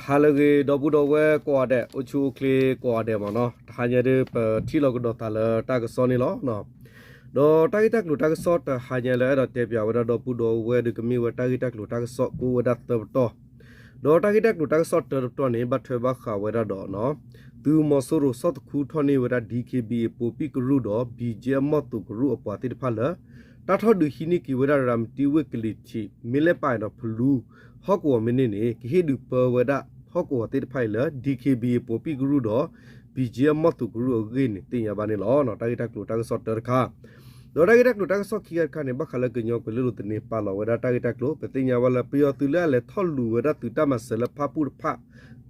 ဟါလၢအဂ့ၤ ဒီပုၢ်ဒီဝဲၢ်ကိးဂၤဒဲး အိၣ်ဆူၣ်အိၣ်ချ့ကိးဂၤဒဲးမ့ၢ်နီၤ, တဟါညါဒ် ပထံၣ်လိာ်ကဒီးသးလၢတၢ်ကစီၣ်န့ၣ်လီၤ. ဒီးတၢ်ဂ့ၢ်တၢ်ကျိၤတၢ်ကစီၣ်တဟါညါလၢအဲၣ်ဒိးတဲပၠးဝဲဒၣ်ဒီပုၢ်ဒီဝဲၢ်ဒီး ကမ့ၢ်ဝဲတၢ်ဂ့ၢ်တၢ်ကျိၤတၢ်ကစီၣ်ကအိၣ်ဝဲဒၣ်သၢပတီၢ်, ဒီးတၢ်ဂ့ၢ်တၢ်ကျိၤတၢ်ကစီၣ်တၢတပတီၢ်န့ၣ် ဘၣ်ထွဲဘၣ်ဃးဝဲဒၣ်ဒီး သုးမီၤစိရိၤဆီၣ်သခူထီၣ်န့ၢ်ဝဲဒၣ် DKBA ပိာ်ပံၣ်ကရူၢ်ဒီး BGF မီၢ်သိးကရူၢ်အပှၤသ့ၣ်တဖၣ်လၢ တၢ်ထီၣ်ဒုးဟံးန့ၢ်က့ၤဝဲဒၣ်ရၤမတံဝ့ၢ်ကလံၤထံး မ့ၢ်လဲၣ်ပာ်ဒီးဖလူ ဟီၣ်ကဝီၤမ့ၢ်န့ၢ်န့ၣ် ကဟ့ၣ်ဒုးပၢဝဲဒၣ်ဟီၣ်ကဝီၤသ့ၣ်တဖၣ်အံၤလၢ DKBA ပိာ်ပံၣ်ကရူၢ်ဒီး BGF မီၢ်သိးကရူၢ်အဂ့ၢ်န့ၣ် သ့ၣ်ညါဘၣ်န့ၣ်လီၤ. တၢ်ဂ့ၢ်တၢ်ကျိၤတၢ်ကစီၣ်တၢတခါ ဒီးတၢ်ဂ့ၢ်တၢ်ကျိၤတၢ်ကစီၣ်ခံခါတခါန့ၣ် ဘၣ်ဃးလၢကညီကွဲၤလ့လိၤသန့ပာ်လီၤဝဲဒၣ်တၢ်ဂ့ၢ်တၢ်ကျိၤ ပသ့ၣ်ညါဘၣ်လၢပယီၤသုးလၢအလဲၤထီၣ်လူၤဝဲဒၣ်သုးတၢ်မၤစၢၤလၢဖၣ်ပူၣ်တဖၣ်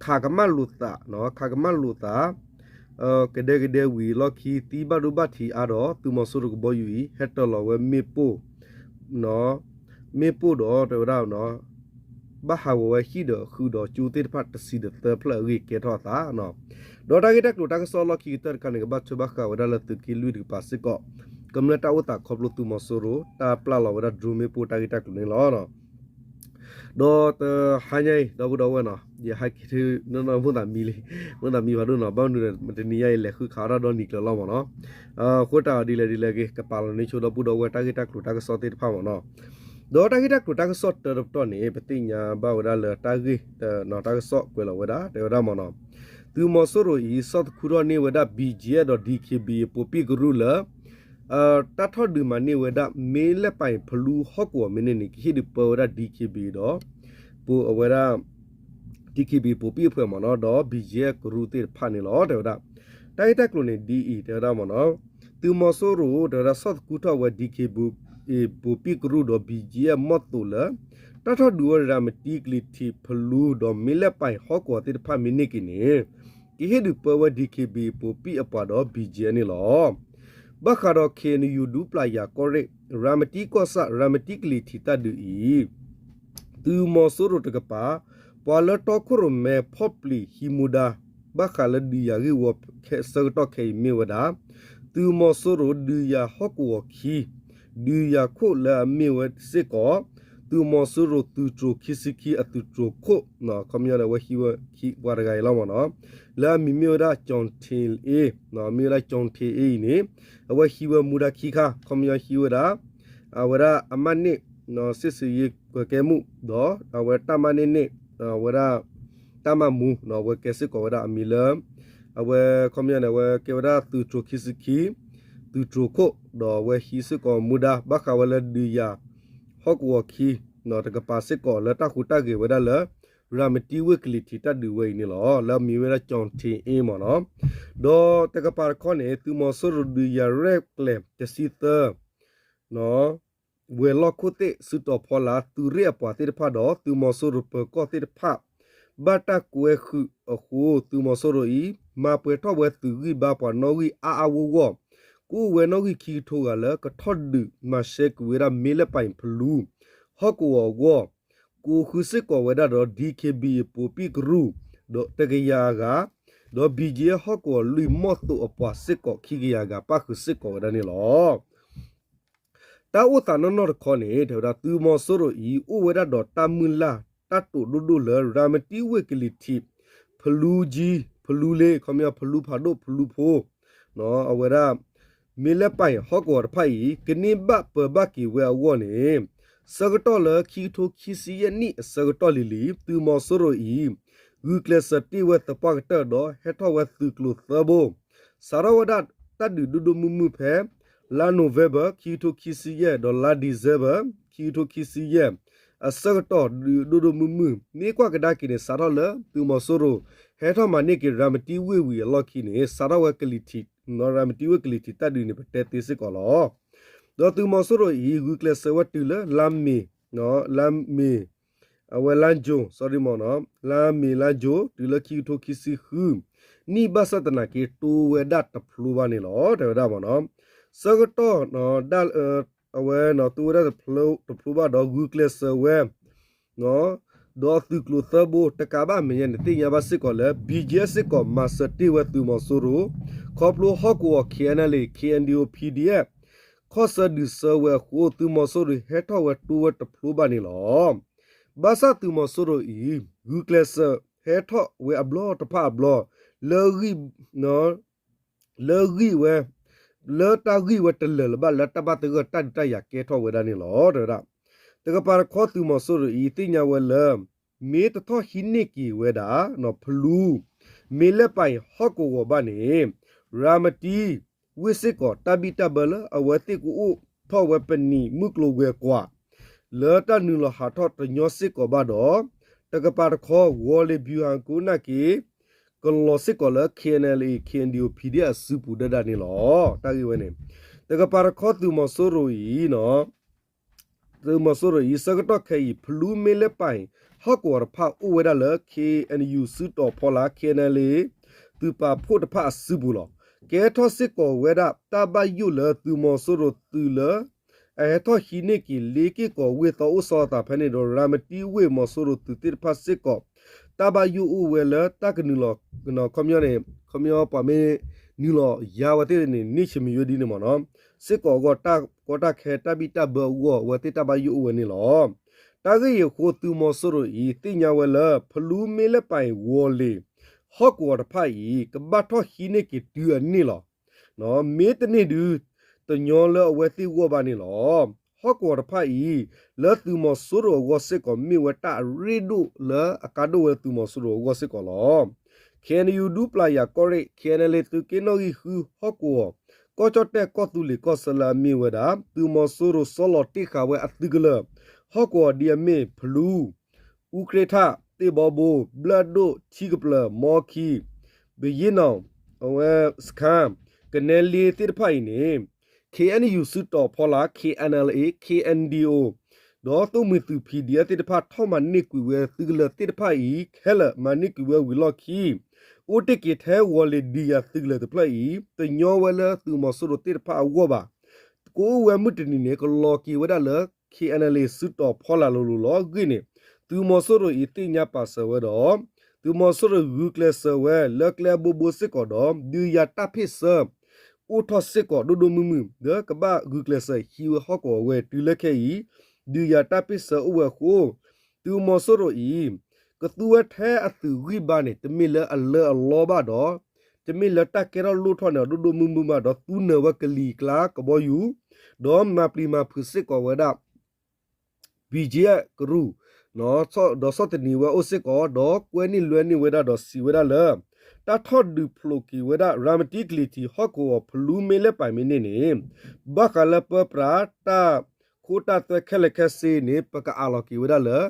ခးကမၣ်လိာ်သး, ခးကမၣ်လိာ်သး ကဒဲကဒဲဝံၤအလီၢ်ခံ သံဘၣ်ဒိဘၣ်ထံးအါဒီး သုးမီၤစိရိၤကဘီယူၤအံၤ ဟဲတၢၤလီၤဝဲမ့ၣ်ပိၢ် မ့ၣ်ပိၢ်ဒီးတဲဝဲဒၣ် ဘၣ်ဟးဂီၤဝဲဟံၣ်ဒီးဃုာ်ဒီးကၠိသ့ၣ်တဖၣ်တဆံဒီးသၢဖျၢၣ်အဂ့ၢ်ကဲထီၣ်အသး, ဒီးတၢ်ဂ့ၢ်တၢ်ကျိၤတၢ်ကစီၣ်လီၢ်ခံကတၢၢ်တခါန့ၣ် ကဘၣ်ထွဲဘၣ်ဃးဝဲဒၣ်လၢသုးက့လွံၢ်တကပၤစ့ၢ်ကီး ကမျၢၢ်တၢ်အိၣ်သးခီဖျိသုးမီၤစိရိၤ တၢ်ပျၢ်လီၤဝဲဒၣ် drone မ့ၣ်ပိၢ်တၢ်ဂ့ၢ်တၢ်ကျိၤန့ၣ်လီၤ. ဒီးတဟါညါအံၤ ဒီပုၢ်ဒီဝဲၢ်နီၤ ယဟဲက့ၤထံၣ်နီၢ်နီၢ်မိၣ်သးမံလံ, မိၣ်သးမံဖးဒိၣ်နီၤ ဘၣ်မနုၤဒီး မတနံၤညါအံၤလဲၤဃုခးအီၣ်တၢ်ဒီနံၤကျၢၤလီၤမ့ၢ်နီၤ, အဃိတၢ်ဒ်လဲၣ်ဒ်လဲၣ်ဂ့ၤ ကပာ်လီၤန့ၢ်ဆိဒီပုၢ်ဒီဝဲၢ်တၢ်ဂ့ၢ်တၢ်ကျိၤတၢ်ကစီၣ်သ့ၣ်တဖၣ်မ့ၢ်နီၤ, ဒီးတၢ်ဂ့ၢ်တၢ်ကျိၤတၢ်ကစီၣ်တၢတပတီၢ်န့ၣ် ပသ့ၣ်ညါဘၣ်ဝဲဒၣ်လၢတၢ်ဂ့ၢ် တၢ်ကစီၣ်ကွဲးလီၤဝဲဒၣ် တဲဝဲဒၣ်မ့ၢ်နီၤ, သုးမီၤစိရိၤအံၤ ဆီၣ်သခူထီၣ်န့ၢ်ဝဲဒၣ် BGF ဒီး DKBA ပိာ်ပံၣ်ကရူၢ်လၢ တၢ်ထီၣ်ဒုးမၤန့ၢ်ဝဲဒၣ်မ့ၢ်လဲၣ်ပာ်အံၤဖလူဟီၣ်ကဝီၤမ့ၢ်န့ၢ်န့ၣ် ကဟ့ၣ်ဒုးပၢဝဲဒၣ် DKBA ဒီး ပိာ်အဝဲဒၣ် DKBA ပိာ်ပံၣ်အဖုမ့ၢ်နီၤ ဒီး BGF ကရူၢ်သ့ၣ်တဖၣ်န့ၣ်လီၤ တဲဝဲဒၣ်, တၢ်ဂ့ၢ်တၢ်ကျိၤန့ၣ်ဒ်အံၤ တဲဝဲဒၣ်မ့ၢ်နီၤ, သုးမီၤစိရိၤ တဲဝဲဒၣ်ဆီၣ်သခူထီၣ်ဝဲ DKBA ပိာ်ပံၣ်ကရူၢ်ဒီး BGF မီၢ်သိးလၢ တၢ်ထီၣ်ဒုးဝဲရၤမတံကလံၤထံးဖလူဒီးမ့ၢ်လဲၣ်ပာ်အံၤဟီၣ်ကဝီၤသ့ၣ်တဖၣ်မ့ၢ်န့ၢ်က့ၤန့ၣ် ကဟ့ၣ်ဒုးပၢဝဲ DKBA ပိာ်ပံၣ်အပှၤဒီး BGF န့ၣ်လီၤ. ဘၣ်ဃးဒီး KNU ဒူပျၢ်ယၤကီၢ်ရ့ၣ် ရၤမတံကီၢ်ဆၣ် ရၤမတံကလံၤထံးတၢ်ဒုးအံၤ သုးမီၤစိရိၤတကပၤ ပှၤလၢတီခိၣ်ရိၣ်မဲဖီၣ်ပျံၤဟံးမူဒါ ဘၣ်ဃးလၢဒုးယၤဂ့ၢ်ဝီအဆၢကတီၢ်ခဲအံၤမ့ၢ်ဝဲဒၣ် သုးမီၤစိရိၤဒုးယၤဟီၣ်ကဝီၤခံ ဒုးယၤခိၣ်လၢအမ့ၢ်ဝဲစ့ၢ်ကီး သုးမီၤစိရိၤသုးတြိၤခံဆံခံအသုးတြိၤခိၣ် ခီပညီန့ၣ် အဝဲဟံးဝဲခံပှၤတဂၤအံၤလီၤမ့ၢ်နီၤ လၢအမံၤမ့ၢ်ဝဲဒၣ် ကၠီၣ်ထ့အ့ မ့ၢ်ဝဲဒၣ် ကၠီၣ်ထ့အ့အံၤန့ၣ် အဝဲဟံးဝဲမူဒါခံခါ ခီပညီဟံးဝဲဒၣ် အဝဲဒၣ်အမးန့ၢ် စစ်ဆင်ရေးကွပ်ကဲမှု ဒီးအဝဲတၢ်မၤန့ၢ်န့ၣ် အဝဲဒၣ် တၢ်မၤမူ အဝဲကဲစ့ၢ်ကီးဝဲဒၣ်အမံၤလၢ အဝဲခီပညီန့ၣ် အဝဲကဲဝဲဒၣ်သုးတြိၤခံဆံခံ သုးတြိၤခိၣ် ဒီးအဝဲဟံးစ့ၢ်ကီးမူဒါ ဘၣ်ဃးဝဲလၢဒုးယၤ ဟီၣ်ကဝီၤခံ တကပၤစ့ၢ်ကီးလၢတၢ်ဟူးတၢ်ဂဲၤဝဲဒၣ်လၢ ရၤမတံဝ့ၢ်ကလံၤထံးတၢ်ဒုးဝဲအံၤန့ၣ်လီၤ. လၢအမံၤဝဲဒၣ် ကၠီၣ်ထ့အ့ မ့ၢ်နီၤ ဒီးတကပၤတခီန့ၣ် သုးမီၤစိရိၤဒုးယၤရဲၣ်ကျဲၤတဆံသၢ ဝဲၤလီၢ်ခိၣ်သ့ၣ် စုတီၤဖီလာ် သုးရ့ၣ်အပှၤသ့ၣ်တဖၣ်ဒီး သုးမီၤစိရိၤပၢၤကီၢ်သ့ၣ်တဖၣ် ဘၣ်တၢ်ကွဲဃုာ်အဃိ သုးမီၤစိရိၤအံၤ မၤပှဲၤထီၣ်ဝဲသုးဂံၢ်ဘါပှၤနီၣ်ဂံၢ်အါအါဂီၢ်ဂီၢ် ကအိၣ်ဝဲနီၣ်ဂံၢ်ခံကထိဂၤလၢ ကထီၣ်ဒုးမၤရှဲကွံာ်ဝဲဒၣ်မ့ၢ်လဲၣ်ပာ်အံၤဖလူ ဟီၣ်ကဝီၤအဂီၢ် ကိးဃုာ်စ့ၢ်ကီးဝဲဒၣ်ဒီး DKBA ပိာ်ပံၣ်ကရူၢ် ဒီးတကယၤဂၤ ဒီး BGF ဟီၣ်ကဝီၤလွံၢ်မီၢ်သိးအပှၤစ့ၢ်ကီးခံကယၤဂၤ ပၣ်ဃုာ်စ့ၢ်ကီးဝဲဒၣ်န့ၣ်လီၤ. တၢ်အိၣ်သးနီၢ်နီၢ်တခီန့ၣ် တဲဝဲဒၣ် သုးမီၤစိရိၤအံၤ အိၣ်ဝဲဒၣ်ဒီးတၢ်မုၢ်လၢ် တၢ်တိာ်ဒိၣ်ဒိၣ်လၢ ရၤမတံဝ့ၢ်ကလံၤထံး ဖလူကၠံ ဖလူလ့ ခီပညီဖလူဖးဒိၣ်ဖလူဖိ အဝဲဒၣ် မ့ၢ်လဲၣ်ပာ်အံၤဟီၣ်ကဝီၤတဖၣ်အံၤ ကန့ၢ်ဘၣ်ပၢၤဘၣ်က့ၤဝဲအဂီၢ်န့ၣ် ဆၢကတီၢ်လၢခံကထိခံဆံယဲၢ်နံၣ်အဆၢကတီၢ်လံၤလံၤ သုးမီၤစိရိၤအံၤ ဂုာ်ကျဲးစၢးတ့ၢ်ဝဲသပှၢ်ကတၢၢ်ဒီးဟဲထီၣ်ဝဲသုးကျိၤသၢဘိ စးထီၣ်ဝဲဒၣ်တၢ်ဒုးဒိၣ်ဒိၣ်မုၢ်မုၢ်ဖဲ လါ November ခံကထိခံဆံယဲၢ် ဒီးလါ December ခံကထိခံဆံယဲၢ် အဆၢကတီၢ်ဒုးဒိၣ်ဒိၣ်မုၢ်မုၢ် မ့ၢ်ကွၢ်ကဒါက့ၤန့ၣ် စးထီၣ်လၢသုးမီၤစိရိၤ ဟဲထီၣ်မၤန့ၢ်က့ၤရၤမတံဝ့ၢ်ဝံၤအလီၢ်ခံန့ၣ် စးထီၣ်ဝဲကလံၤထံး ရၤမတံဝ့ၢ်ကလံၤထံးတၢ်ဒုးန့ၣ် ပတဲသ့စ့ၢ်ကီးလီၤ. ဒီးသုးမီၤစိရိၤအံၤ ဂုာ်ကျဲးစၢးဝဲတုၤလၢလါမ့ၤ လါမ့ၤ အဝဲလါ June sorry မ့ၢ်နီၤ လါမ့ၤလါ June တုၤလၢခံကထိခံဆံဃု နံၣ်ဘၣ်ဆၣ်သနာ်က့ တိဝဲဒၣ်တဖျိဘၣ်န့ၣ်လီၤ တဲဝဲဒၣ်မ့ၢ်နီၤ ဆၢကတီၢ် အဝဲတိဝဲဒၣ်တဖျိဘၣ်ဒီး ဂုာ်ကျဲးစၢးဝဲ ဒီးသုးကျိၤသၢဘိ တကးဘၣ်မဲာ်ညါန့ၣ် သ့ၣ်ညါဘၣ်စ့ၢ်ကီးလၢ BGF စ့ၢ်ကီးမၤစၢၤတ့ၢ်ဝဲသုးမီၤစိရိၤ ခီဖျိဟီၣ်ကဝီၤ KNLA KNDO PDF ခီၣ်ဆၢဒုးဆၢဝဲအဃိ သုးမီၤစိရိၤဟဲထီၣ်ဝဲတိဝဲတဖျိဘၣ်န့ၣ်လီၤ. ဘၣ်ဆၣ်သုးမီၤစိရိၤအံၤ ဂုာ်ကျဲးစၢး ကဲထီၣ်ဝဲအဘျီတဖၣ်အဘျီ လၢဂံၢ် လၢဂံၢ်ဝဲ လၢတၢ်ဂံၢ်ဝဲတလၢာ်လၢၤဘၣ် လၢတၢ်ဘၣ်သဂၢၢ်တၢ်ဒုးတၢ်ယၤကဲထီၣ်ဝဲဒၣ်န့ၣ်လီၤ. တဲဝဲဒၣ် တကပၤတခီသုးမီၤစိရိၤအံၤ သ့ၣ်ညါဝဲလၢ မ့ၢ်တထီၣ်ဟံးန့ၢ်က့ၤဝဲဒၣ် ဖလူ မ့ၢ်လဲၣ်ပာ်အံၤဟီၣ်ကဝီၤဘၣ်န့ၣ် ရၤမတံ ဝ့ၢ်စ့ၢ်ကီး တၢ်ဘံၣ်တၢ်ဘၢလၢအဝဲသ့ၣ်ကအိၣ်ထီၣ်ဝဲပနံာ်မုၢ်ကျိၤဝဲၤကွာ် လၢတၢ်နုာ်လီၤဟးထီၣ်တညီစ့ၢ်ကီးဘၣ်ဒီး တကပၤတခီ ဝီၤလ့ၤဘျူးဟးကိးနာ်က့ၤ ကလီၤစ့ၢ်ကီးလၢ K N L A K N D O P D F အစုပူၤဒၣ်ဒၣ်န့ၣ်လီၤ. တၢ်ဂ့ၢ်ဝဲန့ၣ် တကပၤတခီသုးမီၤစိရိၤအံၤ သုးမီၤစိရိၤအံၤ ဆၢကတီၢ်ခဲအံၤ ဖလူမ့ၢ်လဲၣ်ပာ်အံၤ ဟီၣ်ကဝီၤတဖၣ်အိၣ်ဝဲဒၣ်လၢ K N U စုတီၤဖီလာ် K N L A သုးပာ်ဖှိၣ်တဖၣ်အစုပူၤလီၤ. ကဲထီၣ်စ့ၢ်ကီးဝဲဒၣ်တၢ်ဘၣ်ယိၣ်လၢသုးမီၤစိရိၤသုးလၢ အဟဲထီၣ်ဟံးန့ၢ်က့ၤလ့က့ၢ်ကီၤဝ့ၢ်သီအိၣ်ဆီအသးဖဲန့ၣ်ဒီး ရၤမတံဝ့ၢ်မီၤစိရိၤသုးသ့ၣ်တဖၣ်စ့ၢ်ကီး တၢ်ဘၣ်ယိၣ်အိၣ်ဝဲလၢတၢ်ကနုာ်လီၤ ခီပညီန့ၣ် ခီပညီပှၤမ့ၢ်နုာ်လီၤယါဝဲသ့ၣ်န့ၣ် န့ၢ်ဆံမံၤယိဒ်န့ၣ်မ့ၢ်နီၤ စ့ၢ်ကီးအဂီၢ် တၢ်ကီတၢ်ခဲတၢ်ဘံၣ်တၢ်ဘၢအဂီၢ် အဝဲသ့ၣ်တၢ်ဘၣ်ယိၣ်အိၣ်ဝဲန့ၣ်လီၤ. တၢ်ဂ့ၢ်အံၤအဃိ သုးမီၤစိရိၤအံၤ သ့ၣ်ညါဝဲလၢ ဖလူမ့ၢ်လဲၣ်ပာ်အံၤ ဝီၤလ့ၤ ဟီၣ်ကဝီၤတဖၣ်အံၤ ကဘၣ်ထီၣ်ဟံးန့ၢ်က့ၤတုၤအန့ၣ်လီၤ. မ့ၢ်တန့ၢ်ဒုး တညီလၢအဝဲသ့ၣ်ဂီၢ်ဘၣ်န့ၣ်လီၤ. ဟီၣ်ကဝီၤတဖၣ်အံၤ လၢသုးမီၤစိရိၤအဂီၢ်စ့ၢ်ကီး မ့ၢ်ဝဲတၢ်အရ့ဒိၣ်လၢအကါဒိၣ်ဝဲသုးမီၤစိရိၤအဂီၢ်စ့ၢ်ကီးလီၤ. K N U ဒူပျၢ်ယၤကီၢ်ရ့ၣ် K N L A သုးက့နီၣ်ဂံၢ်ဃုဟီၣ်ကဝီၤ ကီၢ်ကၠီၣ်တဲၣ်ကီၢ်သူလ့ၤကီၢ်ဆၢလၢအမ့ၢ်ဝဲဒၣ် သုးမီၤစိရိၤစီလီၤတ့ၢ်ဃာ်ဝဲအသုးကလၢၤ ဟီၣ်ကဝီၤဒ်အမ့ၢ် ဖလူ အူကြ့ထၣ် သ့ၣ်ဘီဘိ ဘျၢၣ်ဒိၣ် ထံကပျၢၤ မီခံ ဘယ့ၣ်နီၣ် အဝဲစခါ ကနဲလ့သ့ၣ်တဖၣ်အံၤန့ၣ် K N U စုတီၤဖီလာ် K N L A K N D O ဒီးသိၣ်မှံၤသုး P D F သ့ၣ်တဖၣ် ထီၣ်မၤန့ၢ်ကွံာ်ဝဲသုးကလၢၤသ့ၣ်တဖၣ်အံၤ ခဲလၢာ်မၤန့ၢ်ကွံာ်ဝဲဝံၤလီၢ်ခံ အိၣ်တ့ၢ်က့ၤထဲဝီၤလ့ၤဒုးယၤသုးကလၢၤတဖျၢၣ်အံၤ တညီဝဲလၢသုးမီၤစိရိၤသ့ၣ်တဖၣ်အဂီၢ်ဘၣ်. ကအိၣ်ဝဲမုၢ်တနံၤန့ၣ် ကလီၤက့ၤဝဲဒၣ်လၢ K N L A စုတီၤဖီလာ်လိၤလိၤလီၤ. အဂ့ၢ်န့ၣ် သုးမီၤစိရိၤအံၤသ့ၣ်ညါပာ်စၢၤဝဲဒီး သုးမီၤစိရိၤဂုာ်ကျဲးစၢးဝဲလၢကျဲအဘိဘိစ့ၢ်ကီးဒီး ဒုးယၤတၢ်ဖ့ၣ်ဆၢ အိၣ်ထီၣ်စ့ၢ်ကီးဒိၣ်ဒိၣ်မုၢ်မုၢ် ဒီးကဘၣ်ဂုာ်ကျဲးစၢးဟံးဝဲဟီၣ်ကဝီၤဝဲတုၤလၢခဲအံၤ ဒုးယၤတၢ်ဖ့ၣ်ဆၢအိၣ်ဝဲအဃိ သုးမီၤစိရိၤအံၤ ကသူဝဲထဲအသုးဂံၢ်ဘါန့ၣ် တမ့ၢ်လၢအလၢအလီဘၣ်ဒီး တမ့ၢ်လၢတၢ်ကဲထီၣ်လိၣ်ထီၣ်န့ၣ် ဒိၣ်ဒိၣ်မုၢ်မုၢ်ဘၣ်ဒီး သူနၢၤဝဲကလံၤကျါကဘီယူၤ ဒီးမၤပျံၤမၤဖုးစ့ၢ်ကီးဝဲဒၣ် B G F ကရူၢ် ဒီးဆီၣ်သနံးဝဲအိၣ်စ့ၢ်ကီး ဒီးကွဲန့ၢ်လွဲန့ၢ်ဝဲဒၣ်ဒီးစံးဝဲဒၣ်လၢ တၢ်ထီၣ်ဒုးဖျိးက့ၤဝဲဒၣ် ရၤမတံကလံၤထံးဟီၣ်ကဝီၤဖလူမ့ၢ်လဲၣ်ပာ်မ့ၢ်န့ၣ်န့ၣ် ဘၣ်ဃးလၢပၢပြးတၢ်ခိတၢ်သွဲခဲလၢာ်ခဲဆ့န့ၣ် ပကအးလီၤက့ၤဝဲဒၣ်လၢ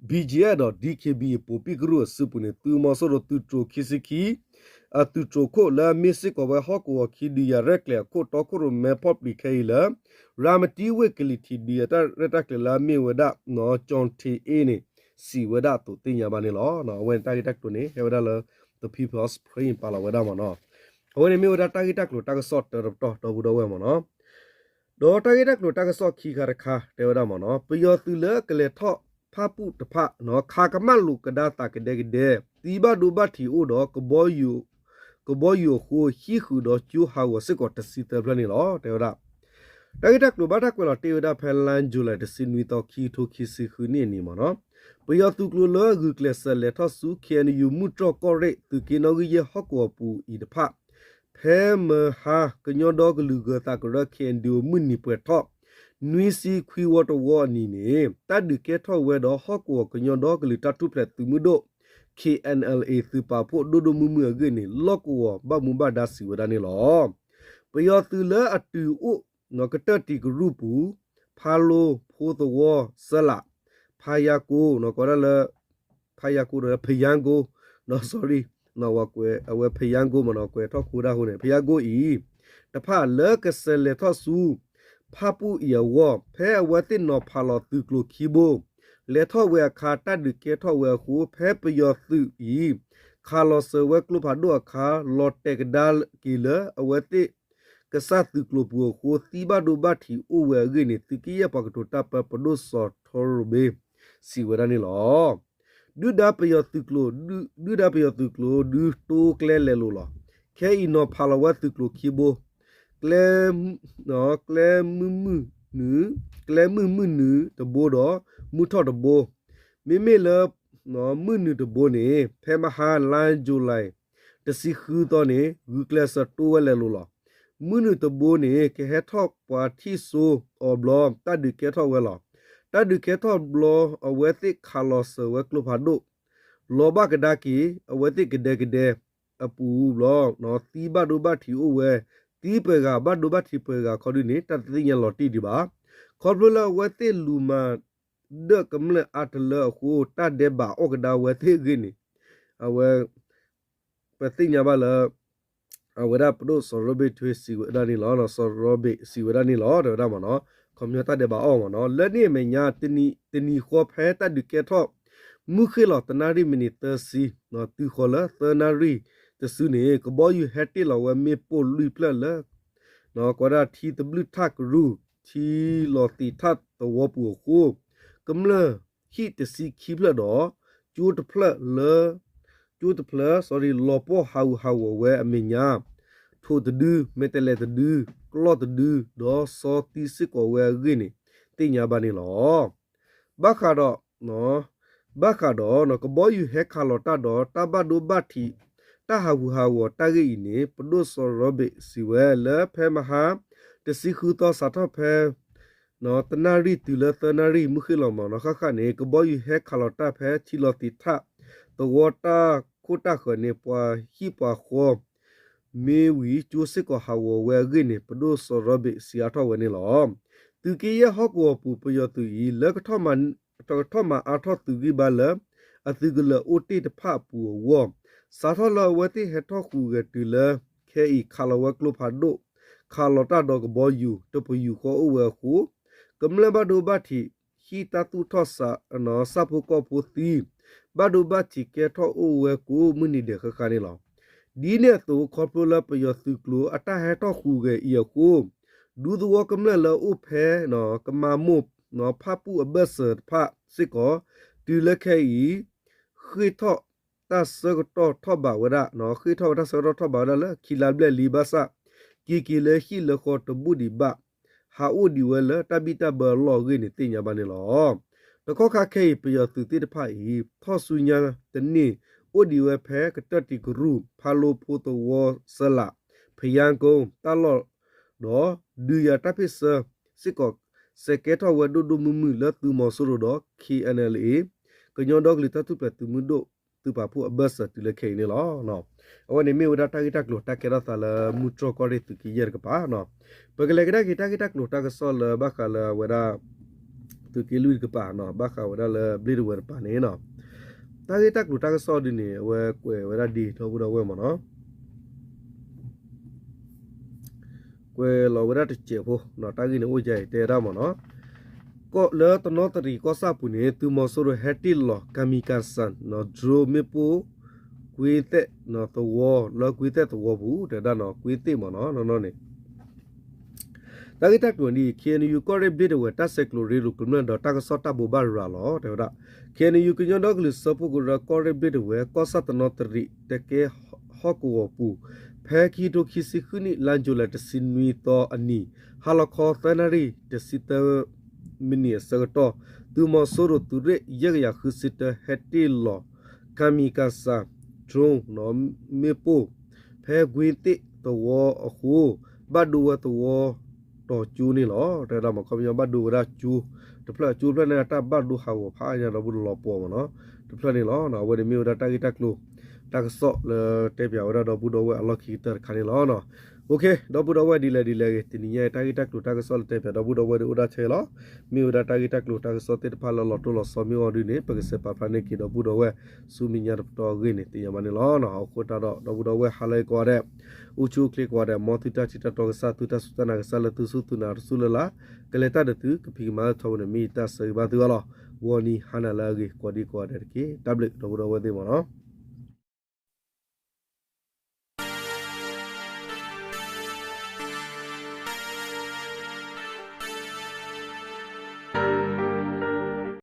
B G F ဒီး D K B A ပိၤပံၣ်ကရူၢ်အစုပူၤန့ၣ် သုးမီၤစိရိၤသုးတြိၤခံဆံခံ အသုးတြိၤခိၣ်လၢအမ့ၢ်စ့ၢ်ကီးဝဲဟီၣ်ကဝီၤခံဒုးယၤရဲၣ်ကျဲၤအခိၣ်တီခိၣ်ရိၣ်မဲဖီၣ်ပျံၤခဲအံၤလၢ ရၤမတံဝ့ၢ်ကလံၤထံးဒုးယၤတၢ်ရဲၣ်တၢ်ကျဲၤလၢအမ့ၢ်ဝဲဒၣ် ကၠီၣ်ထံးအ့န့ၣ် စံးဝဲဒၣ်အသိးသ့ၣ်ညါဘၣ်န့ၣ်လီၤ. အဝဲန့ၣ်တၢ်ဂ့ၢ်တၢ်ကျိၤန့ၣ် ဟဲဝဲဒၣ်လၢ The People's Spring ပာ်လီၤဝဲဒၣ်မ့ၢ်နီၤ. အဝဲန့ၣ်မ့ၢ်ဝဲဒၣ်တၢ်ဂ့ၢ်တၢ်ကျိၤတၢ်ကစီၣ်တၢတပတီၢ် ဒီပုၢ်ဒီဝဲၢ်မ့ၢ်နီၤ. ဒီးတၢ်ဂ့ၢ်တၢ်ကျိၤတၢ်ကစီၣ်ခံခါတခါ တဲဝဲဒၣ်မ့ၢ်နီၤ, ပယီၤသုးလၢကလဲၤထီၣ်ဖၣ်ပူၣ်တဖၣ် ခးကမၣ်လိာ်ကဒါသးကဒဲကဒဲ သံဘၣ်ဒိဘၣ်ထံးအိၣ်ဒီး ကဘီယူၤအဃိ ဟံၣ်ဃုာ်ဒီးကၠိဟးဂီၤစ့ၢ်ကီးတဆံသၢဖျၢၣ်န့ၣ်လီၤ. တဲဝဲဒၣ် တၢ်ဂ့ၢ်တၢ်ကျိၤဘၣ်တၢ်ကွဲးလီၤတ့ၢ်ဝဲဒၣ်ဖဲလါ July တဆံနွံသီ ခံကထိခံဆံဃုနံၣ်အနံၤမ့ၢ်နီၤ, ပယီၤသုးကျိၤလၢအဂုာ်ကျဲးစၢးလဲၤထီၣ်ဆူ K N U မုၢ်တြီၢ်ကီၢ်ရ့ၣ် သုးက့နီၣ်ဂံၢ်ယဲၢ်ဟီၣ်ကဝီၤပူၤအံၤတဖၣ် ဖဲမဟါ ကညီဒီကလုာ်ဂၢၤသးကရၢ K N D O မုၢ်နံၤပှဲၤထီၣ် နွံဆံခွံဝီတဝီအနံၤန့ၣ် တၢ်ဒုးကဲထီၣ်ဝဲဒီးဟီၣ်ကဝီၤကညီဒီကလုာ်တၢ်ထူၣ်ဖျဲးသုးမုၢ်ဒိၣ် K N L A သုးပာ်ဖှိၣ်ဒိၣ်ဒိၣ်မုၢ်မုၢ်အဂ့ၢ်န့ၣ် လီၢ်ကဝီၤဘၣ်မူဘၣ်ဒါစံးဝဲဒၣ်န့ၣ်လီၤ. ပယီၤသုးလၢအတုၤအိၣ် ကတၢၢ်တံၤကရူၢ်ပူၤ ဖးလိ ဖိသဝီ စၢလး ဖးယၤကိ ကိးဒၣ်လၢ ဖးယၤကိဒီး ဖယါကိ sorry အဝဲဖယါကိမ့ၢ်နီၤ ကွဲးထီၣ်ကိဒၣ်အဃိန့ၣ် ဖယါကိအံၤ တဖၣ်လၢကစဲးလဲၤထီၣ်ဆူ ဖၣ်ပူၣ်အံၤအဂီၢ် ဖဲအဝဲသ့ၣ်နီၤဖးလီၤသုးကျိၤခံဘိ လဲၤထီၣ်ဝဲအခါ တၢ်ဒုးကဲထီၣ်ဝဲအဃိ ဖဲပယီၤသုးအံၤ ခးလီၤစၢၤဝဲကျိဖးဒိၣ်အခါ လီၤတဲာ်ကဒါက့ၤလၢအဝဲသ့ၣ် ကစၢ်သုးကျိၤပူၤအဃိ သံဘၣ်ဒိဘၣ်ထံးအိၣ်ဝဲအဂ့ၢ်န့ၣ် သုးက့ယဲၢ်ပှၤကတိၤတၢ်ပၢ ပဒိၣ်စီၤထီရိဘ့ စံးဝဲဒၣ်န့ၣ်လီၤ. ဒုၣ်ဒါပယီၤသုးကျိၤ ဒုၣ်ဒါပယီၤသုးကျိၤ ဒုးတိကျဲလဲၤလိာ်လီၤ. ခဲအံၤနီၤဖးလီၤဝဲသုးကျိၤခံဘိ ကျဲ ကျဲမုၢ်မုၢ်နုာ် ကျဲမုၢ်မုၢ်နုာ်တဘိဒီး မုၢ်ထီၣ်တဘိ မ့မ့ၢ်လၢ မုၢ်နုာ်တဘိန့ၣ် ဖဲမဟါလါယူၤလံ တဆံဃုသီန့ၣ် ဂုာ်ကျဲးစၢးတိဝဲလဲၤလိၤလီၤ. မုၢ်နုာ်တဘိန့ၣ် ကဟဲထီၣ်ပှၤထံၣ်စိအီၤဘျီ တၢ်ဒုးကဲထီၣ်ဝဲလီၤ. တၢ်ဒုးကဲထီၣ်ဘျီ အဝဲသ့ၣ်ခးလီၤစၢၤဝဲကျိဖးဒိၣ် လီၤဘၣ်ကဒါက့ၤ အဝဲသ့ၣ်ကဒဲကဒဲအပူၤဘျီ သံဘၣ်ဒိဘၣ်ထံးအိၣ်ဝဲ, သံပှဲၤဂၤဘၣ်ဒိဘၣ်ထံးပှဲၤဂၤခီဒုန့ၣ် တၢ်တသ့ၣ်ညါလီၤတံၢ်ဒံးဘၣ်. ခီဖျိလၢအဝဲသ့ၣ်လူၤမၤဒၢၣ်ကမျၢၢ်အါတလၢအဃိ တၢ်ဒဲးဘးအီၣ်ကဒါဝဲသ့ၣ်အဂ့ၢ်န့ၣ် အဝဲ ပသ့ၣ်ညါဘၣ်လၢ အဝဲဒၣ်ပဒိၣ်စီၤရိဘ့ၣ်ထွ့စံးဝဲဒၣ်န့ၣ်လီၤ. စီၤရိဘ့ၣ်စံးဝဲဒၣ်န့ၣ်လီၤ တဲဝဲဒၣ်မ့ၢ်နီၤ. ခီပညီတၢ်ဒဲးဘးအီၣ်မ့ၢ်နီၤ. လၢန့ၣ်အမဲာ်ညါ တနံၤဃီဖဲတၢ်ဒုးကဲထီၣ် မုၢ်ဃ့ၢ်လီၤတနၣ်ရံၣ်မံးနံးသၢဆံ တုၤဃီၤလၢသၢနၣ်ရံၣ်တစုန့ၣ် ကဘီယူၤဟဲတ့ၢ်လီၤဝဲမ့ၣ်ပိၢ်လွံၢ်ဖျၢၣ်လၢ ကဝဲဒၣ်ထံသဘျုၣ်ထၣ်ကရူၢ် ထံလီၤသံးထၣ်သဝီပူၤအဃိ ကမျၢၢ်ဟံၣ်တဆံခံဖျၢၣ်ဒီး ကၠိတဖျၢၣ်လၢ ကၠိတဖျၢၣ် sorry လီၤပှီၢ်ဟးဂူာ်ဟးဂီၤဝဲအမဲာ်ညါ ထိးတဒု မဲာ်တဲးလဲးတဒု ကျီၢ်တဒု ဒီးစီသံစ့ၢ်ကီးဝဲအဂ့ၢ်န့ၣ် သ့ၣ်ညါဘၣ်န့ၣ်လီၤ. ဘၣ်ဃးဒီး ဘၣ်ဃးဒီး ကဘီယူၤဟဲခးလီၤတၢ်ဒီး တၢ်ဘၣ်ဒိဘၣ်ထံး တၢ်ဟးဂူာ်ဟးဂီၤတၢ်ဂ့ၢ်အံၤန့ၣ် ပဒိၣ်စီၤရိဘ့ၣ်စံးဝဲ လၢဖဲမဟါ တဆံဃုသီစးထီၣ်ဖဲ တနၣ်ရံၣ်တုၤလၢသၢနၣ်ရံၣ်မုၢ်ဃ့ၢ်လီၤမ့ၢ်နီၤ ဃၣ်ဃၣ်န့ၣ် ကဘီယူၤဟဲခးလီၤတၢ်ဖဲထံလီၤသံးထၣ် သဝီတၢ်ခိၣ်တၢ်ဃၢၤန့ၣ် ပှၤဟံၣ်ပှၤဃီ မ့ၢ်ဝံၤကၠိစ့ၢ်ကီးဟးဂီၤဝဲအဂ့ၢ်န့ၣ် ပဒိၣ်စီၤရိဘ့ၣ်စံးအါထီၣ်ဝဲန့ၣ်လီၤ. သုးက့ယဲၢ်ဟီၣ်ကဝီၤပူၤပယီၤသုးအံၤ လၢ တကထီၣ်မၤအါထီၣ်သုးဂံၢ်ဘါလၢ အသုးကလၢၤအိၣ်တ့ၢ်တဖၣ်အပူၤအဂီၢ် စးထီၣ်လၢအဝဲသ့ၣ်ဟဲထီၣ်ဃုာ်ဂဲၤတုၤလၢ ခဲအံၤခးလီၤဝဲကျိဖးဒိၣ် ခးလီၤတၢ်ဒီးကဘီယူၤ တပယူာ်ဃီအိၣ်ဝဲအဃိ ကမျၢၢ်ဘၣ်ဒိဘၣ်ထံး ဟံၣ်တၢ်သူၣ်ထီၣ် စးဖိကီၢ်ဖိသံ ဘၣ်ဒိဘၣ်ထံးကဲထီၣ်အိၣ်ဝဲကိးမုၢ်နံၤဒဲးဃၣ်ဃၣ်န့ၣ်လီၤ. ဒ်န့ၣ်အသိး ခီဖျိလၢပယီၤသုးကျိၤအတၢ်ဟဲထီၣ်ဃုာ်ဂဲၤအံၤအဃိ ဒူသဝီကမျၢၢ်လၢအအိၣ်ဖဲ ကမါမိၢ် ဖၣ်ပူၣ်အဘၢၣ်စၢၤတဖၣ်စ့ၢ်ကီး တုၤလၢခဲအံၤ ဃ့ၢ်ထီၣ်တၢ်ဆၢကတီၢ်ထီၣ်ဘးဝဲဒၣ် ဃ့ၢ်ထီၣ်ဝဲတၢ်ဆၢကတီၢ်ထီၣ်ဘးဝဲဒၣ်လၢခံလါဘျဲၣ်လံဘၣ်ဆၣ် က့ၤက့ၤလၢဟံၣ်လၢဃီတဘူၣ်ဒံးဘၣ် ဟးအိၣ်ဒံးဝဲလၢတၢ်ဘံၣ်တၢ်ဘၢအလီၢ်အဂ့ၢ်န့ၣ်သ့ၣ်ညါဘၣ်န့ၣ်လီၤ. တကီၢ်ခါခဲအံၤ ပယီၤသုးသ့ၣ်တဖၣ်အံၤ ထီၣ်ဆူညါတန့ၢ် အိၣ်ဒံးဝဲဖဲကတၢၢ်တံၤကရူၢ် ဖးလိဖိသဝီစၢလး ဖယါကိ တၢ်လီၢ် ဒီးဒုးယၤတၢ်ဖ့ၣ်ဆၢစ့ၢ်ကီး စဲးကဲထီၣ်ဝဲဒိၣ်ဒိၣ်မုၢ်မုၢ်လၢသုးမီၤစိရိၤဒီး ခ့ၣ်အဲၣ်အဲၣ်လ်အ့ ကညီဒီကလုာ်တၢ်ထူၣ်ဖျဲးသုးမုၢ်ဒိၣ်သုးပာ်ဖှိၣ်အဘၢၣ်စၢၤတုၤလၢခဲအံၤန့ၣ်လီၤ. အဝဲန့ၣ်မ့ၢ်ဝဲဒၣ်တၢ်ဂ့ၢ်တၢ်ကျိၤတၢ်ကဲထီၣ်သးလၢမုၢ်တြီၢ်ကီၢ်ရ့ၣ်သုးက့ယဲၢ်တကပၤ ပကလဲၤကဒါက့ၤတၢ်ဂ့ၢ်တၢ်ကျိၤတၢ်ကစီၣ်လၢဘၣ်ဃးလၢအဝဲဒၣ် သုးက့လွံၢ်တကပၤ ဘၣ်ဃးဝဲဒၣ်လၢဘျ့ၣ်တဝဲတပၤန့ၣ် တၢ်ဂ့ၢ်တၢ်ကျိၤတၢ်ကစီၣ်ဒ်န့ၣ် အဝဲကွဲးဝဲဒၣ်ဒ်ဒီပုၢ်ဒီဝဲၢ်မ့ၢ်နီၤ ကွဲးလီၤဝဲဒၣ်တစဲးဖိ တၢ်ဂ့ၢ်န့ၣ်အိၣ်ယဲအံၤ တဲဒၣ်မ့ၢ်နီၤ လၢတနီသရံၣ်ကီၢ်ဆၣ်ပူၤန့ၣ် သုးမီၤစိရိၤဟဲတ့ၢ်လီၤ kamikaze drone မ့ၣ်ပိၢ် ကွ့သဲးသဝီ လၢကွ့သဲးသဝီပူၤ တဲဝဲဒၣ်နီၤ ကွ့သ့ၣ်မ့ၢ်နီၤ နီၢ်နီၢ်န့ၣ် တၢ်ဂ့ၢ်တၢ်ကျိၤဒ်အံၤ ခ့ၣ်အဲၣ်ယူၣ် ကီၢ်ရ့ၣ်ဘျ့ၣ်တဝဲ တၢ်ဆဲးကျိးရ့လိာ်ကမျၢၢ်ဒီးတၢ်ကစီၣ်တၢ်ဘိးဘၣ်ရၤလီၤ တဲဝဲဒၣ် ခ့ၣ်အဲၣ်ယူၣ် ကညီဒီကလုာ်စၢဖှိၣ်ကရၢ ကီၢ်ရ့ၣ်ဘျ့ၣ်တဝဲ ကီၢ်ဆၣ်တနီသရံၣ် တကဲဟီၣ်ကဝီၤပူၤ ဖဲခံကထိခံဆံဃုနံၣ် လါယူၤလံ တဆံနွံသီအနံၤ ဟါလီၤခီသၢနၣ်ရံၣ်တဆံသၢ မံးနံးအဆၢကတီၢ် သုးမီၤစိရိၤသုးရ့ၣ်ယဲၢ်ကယၤဃုဆံတၢ ဟဲတ့ၢ်လီၤ kamikaze drone မ့ၣ်ပိၢ် ဖဲကွ့သ့ၣ်သဝီအဃိ ဘၣ်ဒိဝဲသဝီတီၤကၠိန့ၣ်လီၤ. တဲဝဲဒၣ်မ့ၢ်ခီပညီဘၣ်ဒိဝဲဒၣ်ကၠိ တဖျၢၣ်ကၠိတဖျၢၣ်န့ၣ် တၢ်ဘၣ်ဒိဟးဂီၤဖးအါညါဒီပုၢ်ဒီဝဲၢ်မ့ၢ်နီၤ တဖျၢၣ်န့ၣ်လီၤ. အဝဲန့ၣ်မ့ၢ်ဝဲဒၣ်တၢ်ဂ့ၢ်တၢ်ကျိၤ တၢ်ကစီၣ်လၢတဲပၠးဝဲဒၣ်ဒီပုၢ်ဒီဝဲၢ်အလီၢ်ခံကတၢၢ်တခါန့ၣ်လီၤ. အိၣ်ခ့ ဒီပုၢ်ဒီဝဲၢ်ဒ်လဲၣ်ဒ်လဲၣ်ဂ့ၤ တနံၤညါတၢ်ဂ့ၢ်တၢ်ကျိၤတၢ်ကစီၣ်လၢတဲပၠးဒီပုၢ်ဒီဝဲၢ်ဒ်အိၣ်ဒၣ်ထဲလီၤ. မ့ၢ်ဝဲဒၣ်တၢ်ဂ့ၢ်တၢ်ကျိၤတၢ်ကစီၣ်သ့ၣ်တဖၣ်လၢလီၤတိၢ်လီၤဆီမ့ၢ်အိၣ်ဒ်န့ၣ် ပကစဲးပာ်ဖျါန့ၢ်က့ၤဒီပုၢ်ဒီဝဲၢ်ဆူမဲာ်ညါတပတီၢ်အဂ့ၢ်န့ၣ် သ့ၣ်ညါဘၣ်န့ၣ်လီၤ. အဃိသတးဒီး ဒီပုၢ်ဒီဝဲၢ်ဟါလၢအဂ့ၤကိးဂၤဒဲး အိၣ်ဆူၣ်အိၣ်ချ့ကိးဂၤဒဲး မ်သုတၢ်ထံၣ်တၢ်တီကစၢ် သုတၢ်စူၢ်တၢ်နာ်ကစၢ်လၢသုစူၢ်သုနာ်တစူၢ်လၢ်လၢ် ကလဲၤတၢ်ဒီးသုကဖံးကမၤလၢထီဘိန့ၣ် မ့ၢ်ယတၢ်ဆၢဂ့ၤဘၣ်သုအီၤလီၤ. ဂီၤနံၤဟါနၤလၢအဂ့ၤကိးဒံကိးဂၤဒဲးတက့ၢ်. တၢ်ဘျုးဒီပုၢ်ဒီဝဲၢ်သ့ၣ်မ့ၢ်နီၤ.